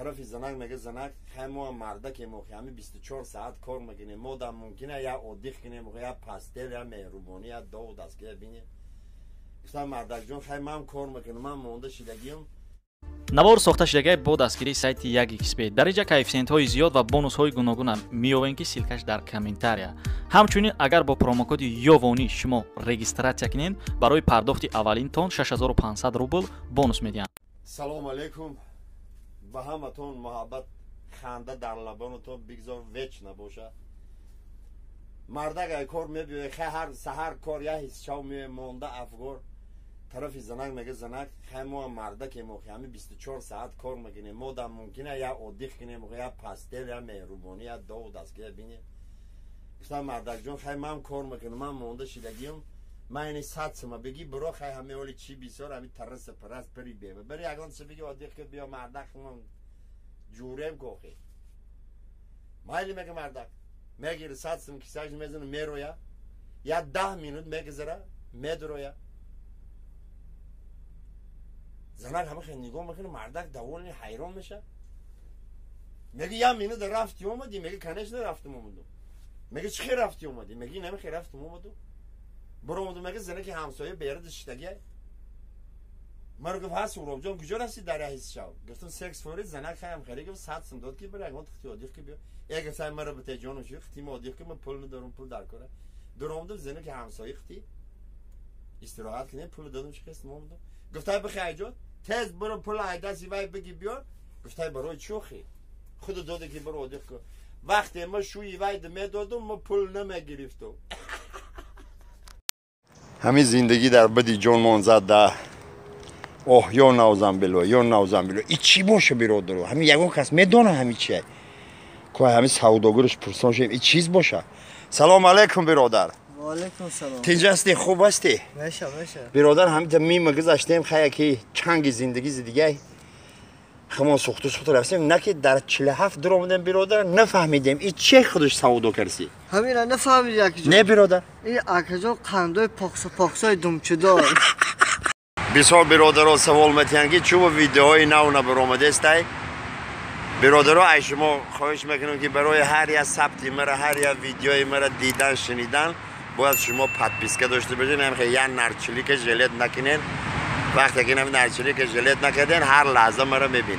Тарафи занак мега, занак, хай мо мардаке, мо ҳами 24 саат кор мекунем, мо да мумкина я отдых кунем, я постель, я меҳрубонӣ, я догу дастгиря бинем. Гуфтам, мардакҷон, хай ман кор мекунам, ман монда шидагиам. Навор сохта шудагай бо дастгирии сайти 1xb. Дар инҷа коэффисиентҳои зиёд ва бонусҳои гуногуна меёвем, ки ссылкаш дар комментария. Ҳамчунин, агар бо промокоди ёвонӣ шумо регистратсия кунед, барои пардохти аввалинтон 6500 рубл бонус медиҳанд. Салому алайкум ба ҳаматон, муҳаббат, ханда дар лабонатон бигзор вечно боша. Мардак ай кор мебиёе, хай ҳар саҳар кор я ҳисчав меоe, монда, афгор. Тарафи занак мега, занак, хай мо мардаке, мо ҳами 24 саат кор мекунем, мо да мумкина я отдых кунем, я постель, я меҳрубонӣ, я догу дастгиря бинем. Гуфтам, мардакҷон, хай ман кор мекунам, ман монда шидагиам, ман ини 100 сума бигӣ, биро, хай ҳами оли чӣ бисёр ҳами тараса парас пари бева бари ягон чӣ биги, отдых ки биё, мардак, ҷурем кохи майли. Мега мардак, мегири 100 сум, кисаш мезана, мероя. Я 10 минут мегузара, медуроя. Занак ҳама хел нигоҳ мекунад, мардак довольный, ҳайрон меша. Меги, я минут рафти омадӣ? Меги, конечно, рафтум омадум. Меги, чӣ хел рафти омадӣ? Меги, намехел рафтум омадум, биромадум. Меги, занаки ҳамсоя берада шиштагия маро гуфт: «Ҳа, Суробҷон, куҷо расид дар ҳис шав?» Гуфтам, секс форид. Занак хаям хеле гуфт, 100 сум дод, ки бира ягон тихти отдых ки биё. Э, гуфт, сай маро бите, ҷону ши хитима отдых ки, ма пул надорум, пул дар кора. Дуромадум, занаки ҳамсоя хити истироҳат кунем, пул додум, чи хестим, омадум. Гуфтай, бихай ҷон, тез биро, пул айдаси вай биги, биёр. Гуфтай, барои чӣ охи? Худу доде, ки биро отдых кун. Вақте ма шӯи вайда медодум, ма пул намегирифтум. Ҳамин зиндагӣ дар бади ҷонмон зад да. Оҳ, ё навзамбило, ё навзамбило, и чӣ боша, биродаро? Ҳамин ягон кас медона ҳамин чия ко? Ҳамин савдогараш пурсон шем, и чиз боша. Салому алайкум, биродар. Тинҷ ҳастӣ, хуб ҳастӣ? Биродар, ҳамита мима гузаштем, хая ки чанги зиндагӣ зидигай хамон сухту сухту рафтем, на ки дар 47 дуромадем, биродар, нафаҳмидем, и че худаш савдо карси? Ҳамина нафаҳмиди, акаҷон? Не, биродар. Ин, акаҷон, қандои поксопоксои думчидор. Бисёр биродаро савол метиҳанд, ки чӯ видеоҳои нав набаромадестай. Биродаро, ай шумо хоҳиш мекунам, ки барои ҳар як сабти мара, ҳар як видеои мара дидан, шунидан бояд шумо подписка дошта бошед. Як нарчилика жалеть накунед. Вақте ки нарчилика жалеть накарден, ҳар лаҳза мара мебинед.